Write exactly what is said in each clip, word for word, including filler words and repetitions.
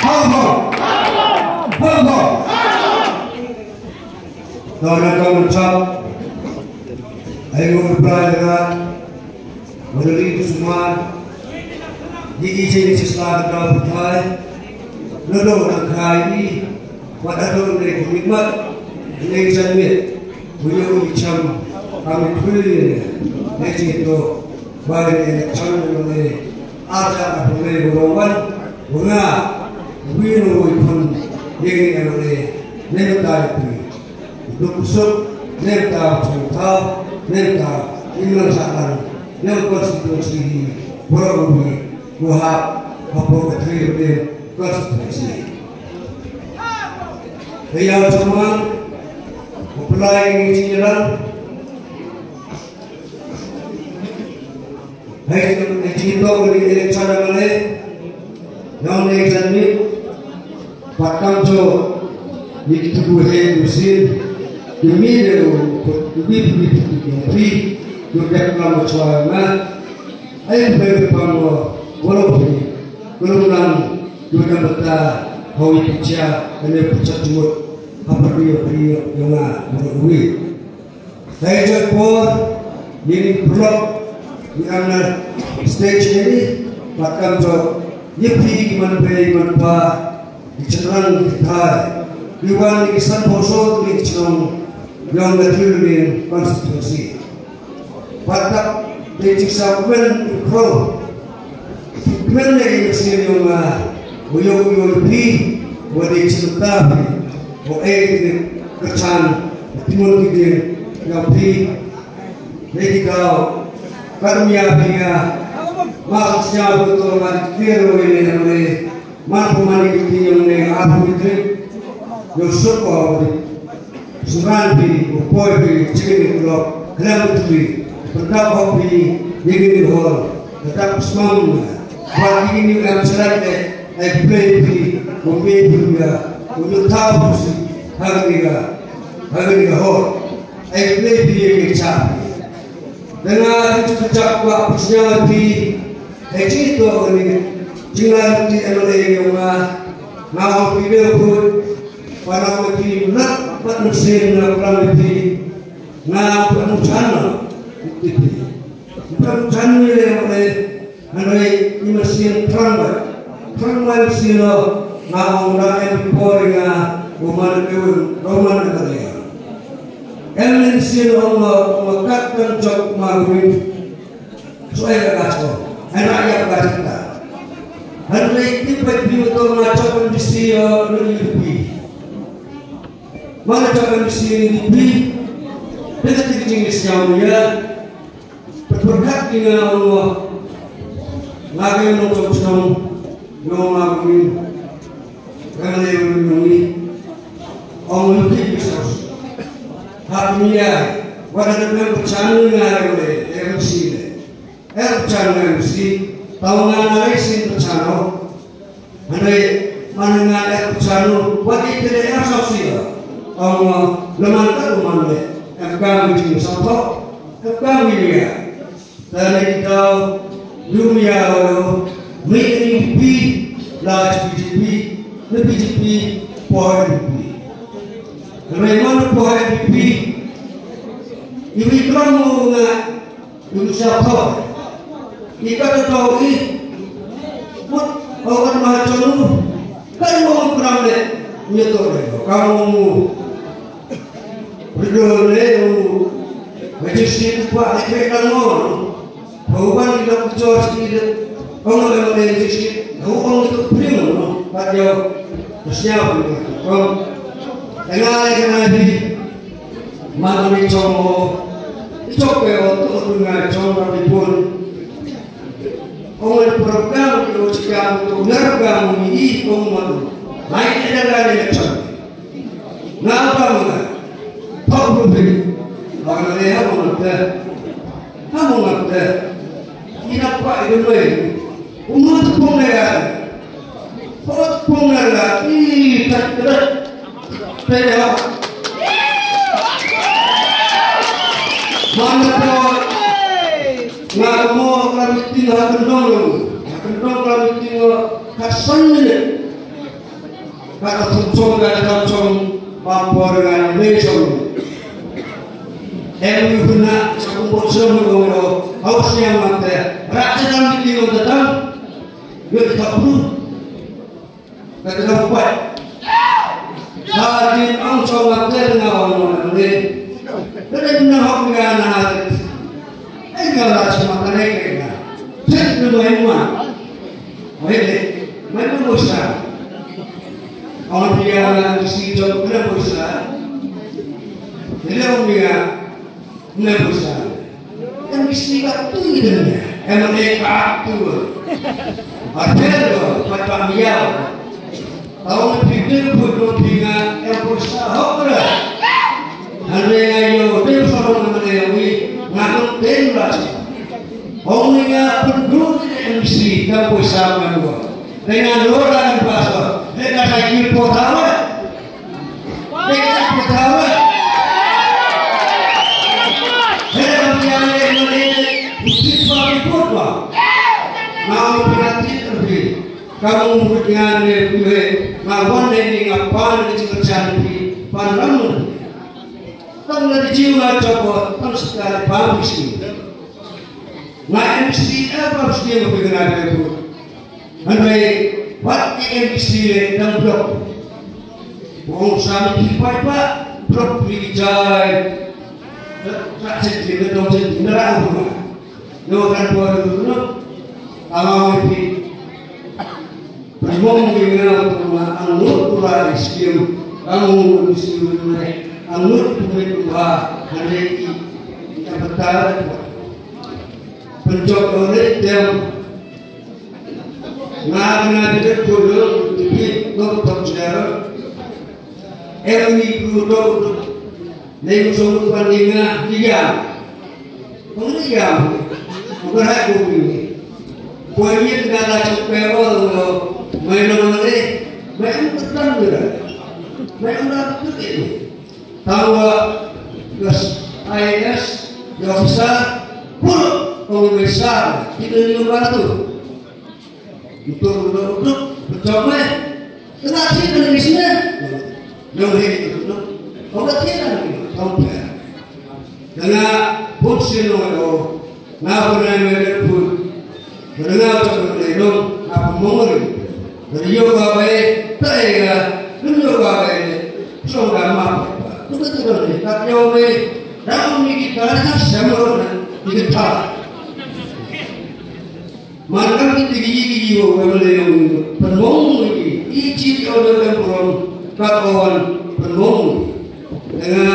Hong Kong. Hong Kong. Dona kong chap. Ai ngu apply ra. Wala ri tu suma. Di i jeng sisla da putai. Nodo na khai i. Wat ado ne commitment. Ne janmit. Punya u cham. Kami kuli ne. Ne jito. Bai ne cham ne. Aja a pule rowan. Wanga. Wino wikun. Ne ne ne. Ne tai pi. Duk suk, nenta chong tau, nenta iman sakan, nem konstituensi hi, pura ubi, kuhap, hapo katri ubi, konstituensi. Kaya cuman, apply ini jalan, Hei, hei, jingthoh ni election da mane. Yong ni election ni. Patam jo. Ni kitu bu hei musin. Demi de lo. Demi, demi, demi, demi. Yo dep lam chwa na. Ai, pe, pe, pam lo. Walo pe. Walo nang. Yo dep bata. Hoi picha. Ane picha tuot. Apa dia, dia, dia na. Walo, walo. Hei jot por, ini vlog, ni amna stage ini, patam jot, ye phi ki man bei man pa, ki chynrang ki thai, ki wan ni ki san phaw soo tylli ki chnong, yong ka Three Line Constituency. Patam, te jingsaw kmen, kro, Kmen ne i sien yong nga, u yong u yong phi, wa de chynta phi, wa e de kyrchan, timon ki de, yong phi, ne ki daw, kar mia phi nga, ma sñiaw ko to ma de kero ne ne, ma ko ma ne ki yong ne, a phi de, yong suk ko de. Suran phi, u poi phi, chicken ni kulok, klam phi, pyndak hok phi, yini ni hol, katak smam, wa yini ni am chalat ne, ai play phi, u me phi ya, u nyu thaw phi, hagni ga, hagni ga hol, ai play phi, yini cha phi. Danga phi chu chak wa phi sñiaw phi, ai chi to ni, chinga ti M L A yong nga, nga hol phi de phi, Para mati nak pat mesin na para mati na pat muchan na. Pat muchan ni le mati. Hanai ni mesin terang ba. Terang ba mesin lo. Nga ong na em por nga uman eun roman na kali. Em mesin lo ma ma kat kan jok ma gumi. Suai ka kacho. Hana ya ka kacho ta. Hanrei ti pa pi to ma chok M D C yo no U D P. Ma na chok M D C ni U D P. Pina ti ki jing ni siaw ya. Perkat ki nga ong. Nga ke no chok chnong. No ma ni. Kang le ni. Ong lu ki ki sos. Hap ni ya. Wa da na pyrchang ni nga le M D C le. Er pyrchang nga M C, tau nga na lei sin pyrchang o. Hanrei, man nga er pyrchang o, wat i te er sa si o. Ong, leman ka leman le, em kam ki jing sa tho, em kam ki lia. Ta le ki tau, lum ya o, mi ni pi, la B J P, ni B J P, po N P P. Hanrei man po N P P, i wi klam o nga, Yung sa ko. Ika to to i. Mut, o kan ma chonu. Kan mo kram le. Nyo to le. Kan mo. Rido le. Majis ni pa le ke kan mo. Pawan ni dok jor si le. Ong le mo le majis ni. Ong to primo no. Pat yo. Siapa ni? Ong. Tengah le kena di. Manu ni chong o, i chok pe o, to tu nga chong ra ni pun. Ong le program ni o chikam tu ngar program ni i ong manu. Mai ni da ni chong. Nga pa mo nga. Pau bu bi. Ba na le ha mo nga te. Ha mo nga te. Ina pa i de mai. Umut pung ne ga. Umut pung ne ga. I tak tak. Pe ya. Mana ko. Nga mo ka meeting ha kendong lo. Ha kendong ka meeting lo. Ka san minit. Ka ka thum chong ka ka thum chong, ba por ka ni le chong. Em wi huna sa kum bot chong ko ro. Hau siang mate. Ra ta dam ni lo ta dam. Yo ta pru. Ka ta dam kwai. Ka din ang chong mate nga ong mo ni. Ka din na hok nga na. Ai ka la chong mate ka. Chet ni mo en ma. Oye, mai mo sa. Ong pia na si jong kena poisa. Dia ong pia na poisa. Em isi ka tu ni dia. Em ne ka tu. Hotel lo, pat pamia. Ong pia tu put lo pia em poisa hok ra. Hande ayo, dia sorong na ne wi. Ngam ten la. Ong ni nga pynduh ni M C, ka poisa man wa. Te nga lor la ni pastor. Te ka ta ki po thawa. Te ka po thawa. Te ka pia le no le, usit pa ki po wa. Nga ong pia ti terbi. Ka mo mut nga ne pia. Nga wan ne ni nga pan ne chinga chan pi. Pan ram. Tang na di jiu nga chok wa, tang sekali pa bisi. Nga M C A ba bisi nga pia kena de bu. Hynrei, wat ki M C le dang blok. Bong sami ki pai pa, blok pri jai. Tak senti, tak senti, nara aku. Yo kan buat dulu, no? Tama pi. Pynmong ni nga tu ma ang lut tu la skim. Ang lut tu skim ni. Ang lut tu me tu ba. Hande i. Kita betul. Pynjok ni tem. Nga nga de tu lo tu pi lo tu jero. Em ni tu tu tu. Nei ku song ku pan ni nga, ni ya. Kong ni ya. Ku ka hai ku ni. Ku ni ka la chuk pe wa lo. Mai lo ni. Mai ku tan ni. Mai ku la tu ni. Tawa gas I A S, ya officer, pur kong mai sa. Kita ni lo tu. Untuk, untuk, untuk, betul meh. Kena sih kena di sini. Yang hei, untuk, untuk, obat sih kan, untuk, untuk. Kena, put sih lo, lo. Nga pernah mele put. Kena nga ucap mele lo, nga pemong ni. Dari yo ka bai, tak ya, dun yo ka bai ni. Song ka ma. Betul tu ni, tak yo ni. Dah ni kita, dah semua ni. Kita. Mankan ki tigi yi ki yi wo ka mele yong pynmong yi. I chi ki order kan puram ka kawan pynmong yi. Nga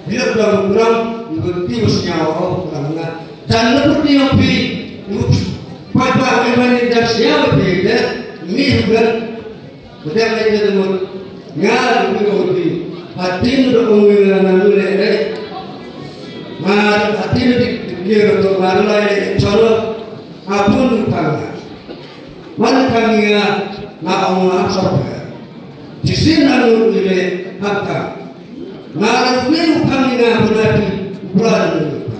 hilap dalam puram, nga ti bas nyawa o puram nga. Chan na put ni yong pi, nga pai pa ka mani dak nyawa pi de, mi hugan. Betul ka ite temut. Nga, du pi ko ti. Hatin du ko ngi na na le le. Nga, hatin du di, di, di, to nga le le cholo. Apun ka nga. Man ka nga, nga ong nga cholo. Jisin anu le haka. Nga le wi ka nga puna ti, pura ni ka.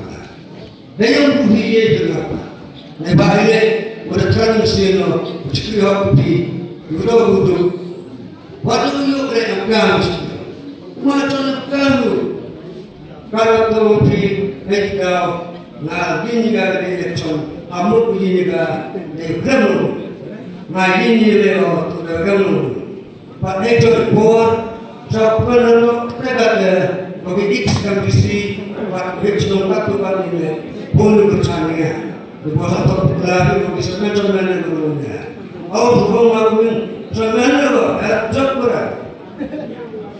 Dayong ku hi ye dengapa. Nai ba ile, wada tran mesin no, chikri hok pi, yudo yudo. Wadu yo kre na kam chikri. Ma chon na kam. Kala to pi, hei ka, na gini ga de election, amut gini ga de gremo. Ma gini le o, to da gremo. Pat hei jot por, sa pynano, te ka te, ko ki dik kam bisi, pat hei jot ka tu ka ni le, pon ko chania. Ko sa to la ko sa na jot na ne ko ne. Au ko ma ko sa na ne ko, eh, jot ko ra.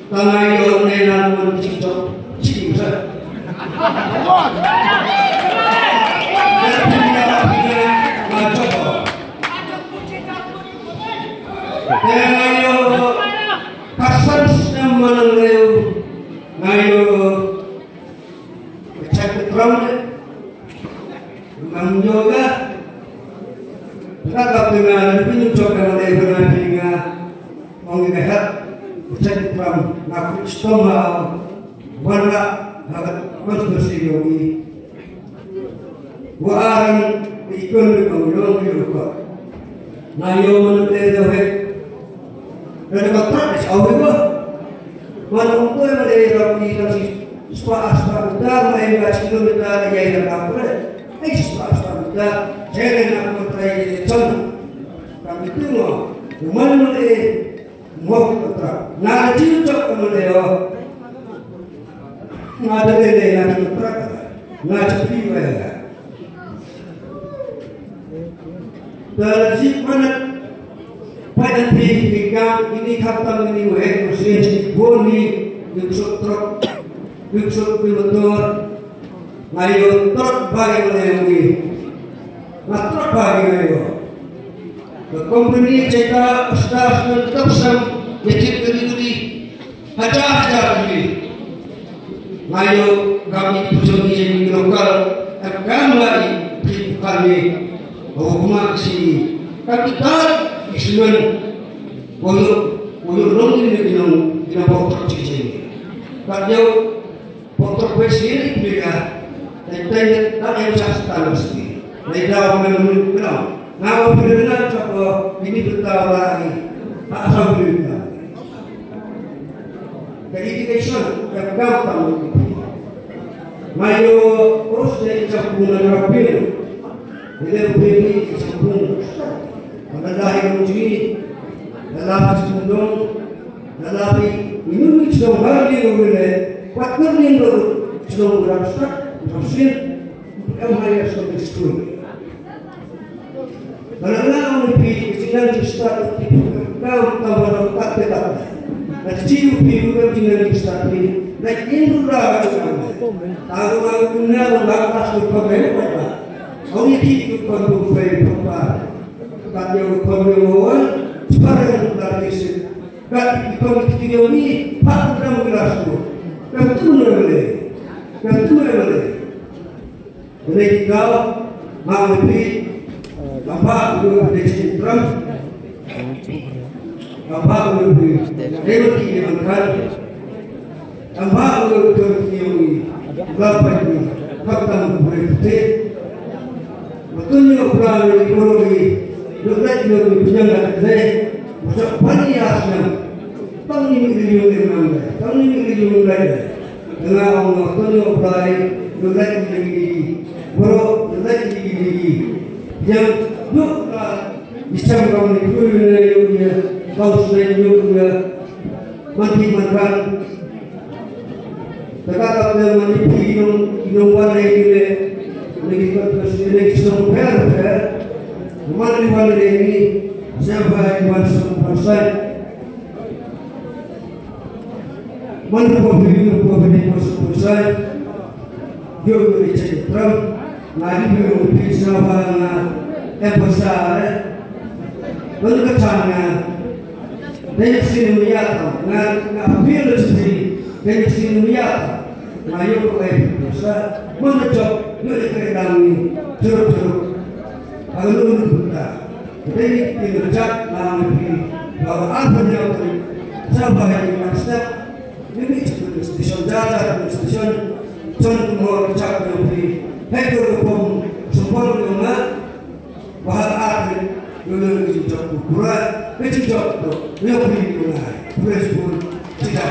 Tangai yo ne na ko chi jot, chi sa. Ma jot. Te nga yo kasan snem manang leo, nga yo kecek petram de. Ngam yo ga. Nga ka pe nga, na pinu chok ka nga leo nga pi nga. Ong nga hat, kecek petram, nga kut stom ha. Wan la, ha, wan besi yo ni. Wa arang ikon ni pang long ni rupa. Nga yo man te do he. Ka na ka truck is awi ba. Man ong ko man e rap ki ka si spah spah meter, man e ka kilometer, ya ya ka pre. Ai spah spah meter, jere na ko trai de chon. Ka bitu mo, man man e mo ki ka truck. Na ka jiu chok ka man e o. Nga da le le na ki ka truck. Nga chapri wa ya. Te ji panak, panak phi ki kam ini khatam ini wahek musim si boni, yuk suk truk, yuk suk pi motor, ngayo truk bagi mana yang ni. Nga truk bagi ngayo. Ke company cita, star, star, tetap sam, yajit gani gani. Hajar hajar kali. Ngayo kami pujung ni jadi lokal, takkan lagi di kami. Bawa kuma ke sini. Tapi tak ismen. Boyo, boyo long ini, ini long, ini boktor cici. Tak jauh boktor besi ini pelika. Tak, tak, tak yang sah setara sini. Nai daw men men kenal. Nga wa phi na chok ko, ini bynta wa i. Ha sa phi na. Ka education, ka kam tam ni. Mayo, os de chapung na rapin. Ile phi ni chapung. Mana dah yang ji. Dalam chapung dong. Dalam ni, ini ni chapung bagi lo ile. Kuat ni lo chapung rapstak, rapsin. Em higher secondary school. Bala nga ong phi, ka jingnang jingstad u phi, ka u ka wa ka te ka. Na chi u phi u ka jingnang jingstad phi, na in ru ra ka jingnang. Ta ru ma u na ru ra ka su ka me pa pa. Ong i ki ku kon bu pe pa pa. Ka yo kon yo mo wan, pa re ru ra ki si. Ka i kon ki yo ni, pa ku ra mu ra su. Ka tu na le. Ka tu na le. Bnai ki daw, ma u phi, lamba u phi de chi tram. Lamba u phi, de ma ki de man kan. Lamba u phi ki yong i, la pa ki, kap tam u phi de. Matun yo pra ni ko ni, yo lek yo ni pinang da de. Masa pani ya sna. Tang ni mi yung ni man de. Tang ni mi yung ni man de. Nga ong nga Tonyo Blai, nulai ni lagi. Bro, nulai ni lagi. Yang duk ka, isam kau ni kru ni yung ya, kau selain yung ya, mati makan. Taka tak dia mani pi inong, inong wan ni ni, ni kita terus ni song per per. Mani wan ni ni, siapa yang wan song pasai. Man ko phi, man ko phi, man ko phi. Yo, yo, i chai tram. Nga di yo, phi sa ba nga. E pa sa re. Man ka cha nga. Dai sin mi ya ta. Nga, nga phi le si. Dai sin mi ya ta. Nga yo ko e phi sa. Man ka chok, yo i kre dang ni. Churuk, churuk. Ang lu lu ta. Dei ni pynjah na phi, ba ar pynjah phi, sa ba hai ni step, ni ni station, ja ja station, chon tu mo chak na phi, hai ko ko pom, sumpon ko na, ba ar phi, yo yo ki jok ko pura, ki jok ko, yo phi yo na, fresh food, sida.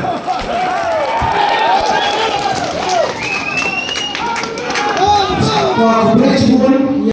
Ko fresh food,